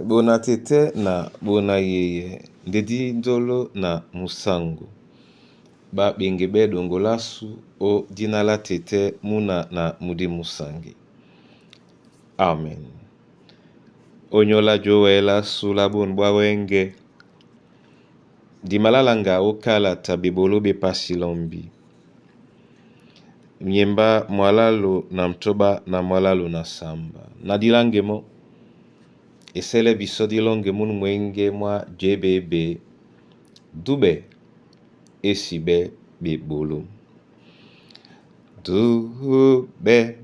Bona tete na bona yeye ndedi ndolo na musango ba bengebe dongolasu o dina la tete muna na mudi musangi. Amen. Onyola jowela sula bonu bwa wenge. Dimalalanga okalata bebolo be pasilombi. Myemba mwalalu na mtoba na mwalalu na samba. Na dilangemo esele biso dilonge munu mwenge mwa JBB dube esibe bebolo. Dube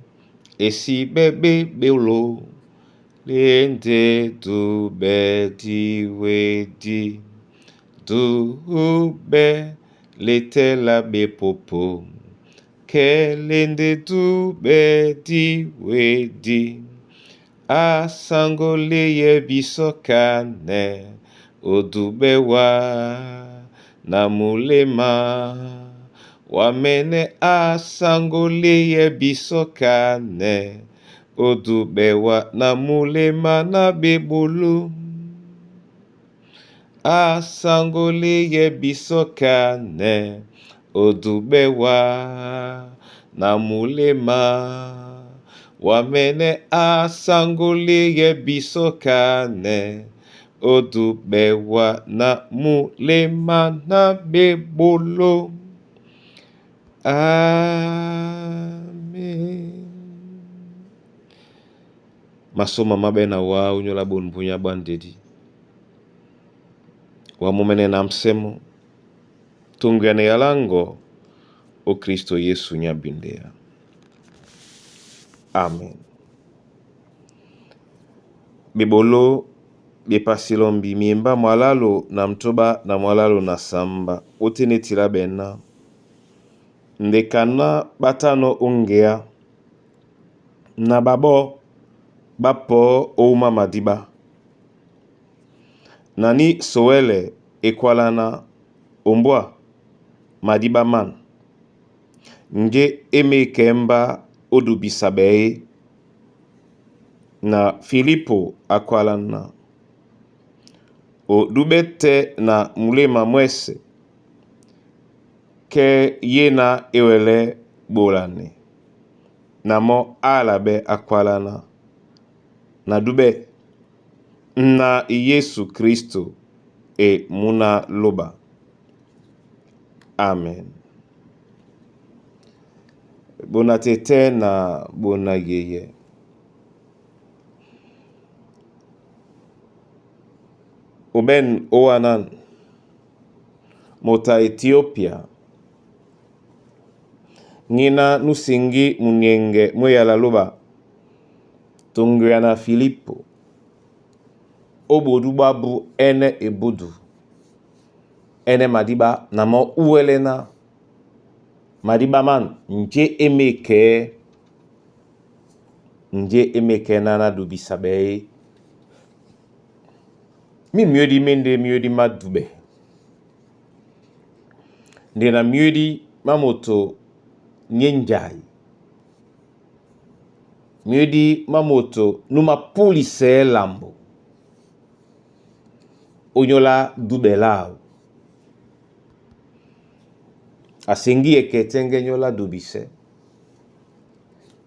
esibe bebolo lende dube diwedi dube letela bepopo kelende dube diwedi asangole biso kane odube wa na mulema wamene asangole biso kane odube wa na mulema na bebolo asangole biso kane odube wa na mulema wamene asangole biso kane odube wa na mulema na bebolo. Amen. Masoma mabe na wa unyola bonbunya bwa ndedi wamumene na msemo tunguyane yalango o Kristo Yesu nyabindea. Amen. Bebolo bepasilombi miemba mwalalo na mtoba na mwalalo na samba otenetila bena ndekana batano ongea na babo bapo ouma madiba nani sowele ekwalana ombwa madiba man nge emekemba odubisa beye na Filipo akwalana odubete na mulema mwese ke yena ewele bolane na mo alabe akwalana na dube na Yesu Kristo e muna loba. Amen. Bona tete na bona yeye. Oben oanan mota Ethiopia ngina nusingi munyenge mweyala loba tunguya na Filipo obodu babu ene ebudu ene madiba na mo uwelena madiba man nje emeke nje emeke na dubisa beye mi miodi mende miodi madube nde na miodi mamoto nyenjai miodi mamoto numa pulise lambo onyola dube lao asengi eke nyola dubise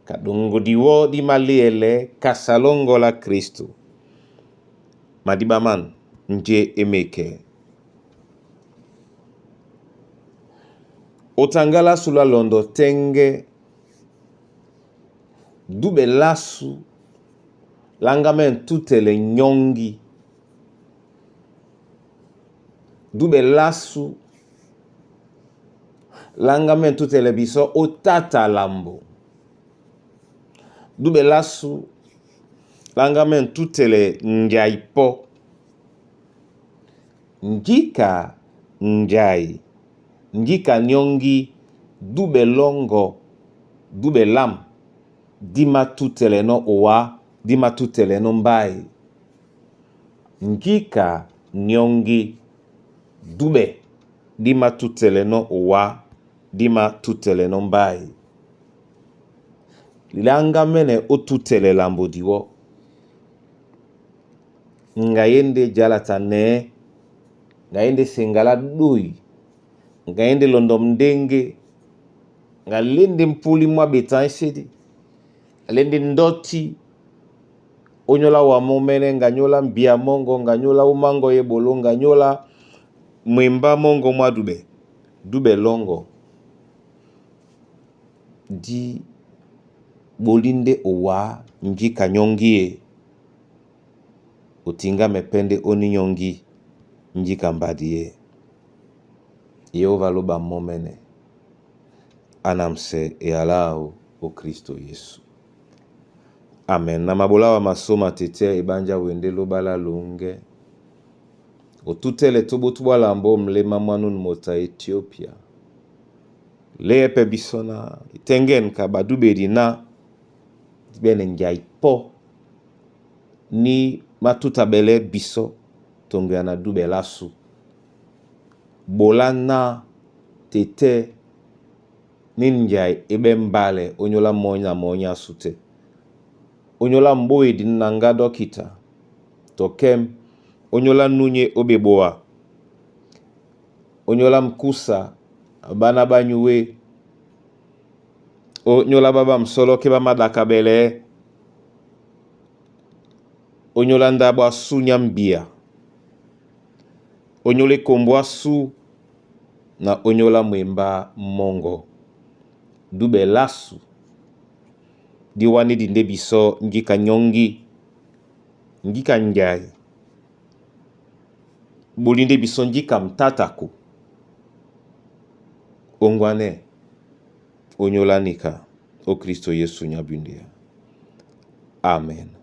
kadongo diwo di maliele kasalongola Kristo madiba man nje emeke otangala sula londo tenge dube lasu langame tutele nyongi dube lasu langame tutele biso otata lambo dube lasu langame tutele njaipo njika njai njika nyongi dube longo dube lam dima tutele no owa dima tutele no mbai njika nyongi dube dima tutele no owa dima tutele no mbai langa mene otutele lambo diwo. Nga ye nde jalata nɛ̌, nga ye nde senga lá doi, nga ye nde lɔndɔ ndenge, nga lê nde mpúli mwá ɓetan ésédi, nga lê nde ndɔ́ti ónyólá wa mɔ́ mɛ́nɛ́, nga nyólá mbia mɔ́ŋgɔ, nga nyólá ómáŋgɔ eɓoló, nga nyólá mwembá mɔ́ŋgɔ mwá dúɓɛ, dúɓɛ lɔ́ŋgɔ. Dí ɓolí ndé o wǎ njíka nyɔ́ŋgí e, o tiŋgámɛ pɛ́ ndé ó ní nyɔ́ŋgí njíka mbadi e. Yehova lóɓa mɔ́ mɛ́nɛ́, á namsɛ eyalá áō ó Kristo Yesu. Amen. Na maɓolá wa masó matetɛ́ eɓánjá wendé lóɓa lá loŋgɛ́. Otútɛ́lɛ tó ɓótú ɓwá lambo mléma mwá nún moto a Etiópia. Lé yɛ́pɛ́ bisɔ na itɛ́ŋgɛ́n ka ɓadúɓedi ná di ɓɛ́nɛ njai pɔ́ ní mátútabɛlɛ́ bisɔ toŋgoya na dúɓɛ lásû. Ɓola ná tetɛ́ ní njai é ɓɛ́ mbálɛ ónyólá mɔ́ na mɔɔ́ nyásû tɛ́. Ónyólá mbóedi naŋgá dɔ́kita tɔ kɛ́m ónyólá núnyé ó ɓeboa, ónyólá mkúsa ɓáná ɓá nyuwé, ónyólá ɓá ɓamsɔ́lɔ́kɛ́ ɓá máɗakabɛlɛɛ́, ónyólá ndáɓo ásû nyá mbia, ónyólá ekombo ásû na ónyólá mwembá mɔ́ŋgɔ. Dúɓɛ lásû dí wánédi ndé bisɔ njíka nyɔ́ŋgí, njíka njai, ɓolí ndé bisɔ njíka mtátako. Óŋgwanɛ́, ónyólá níka ó Kristo Yesu nyá bwíndea. Amen.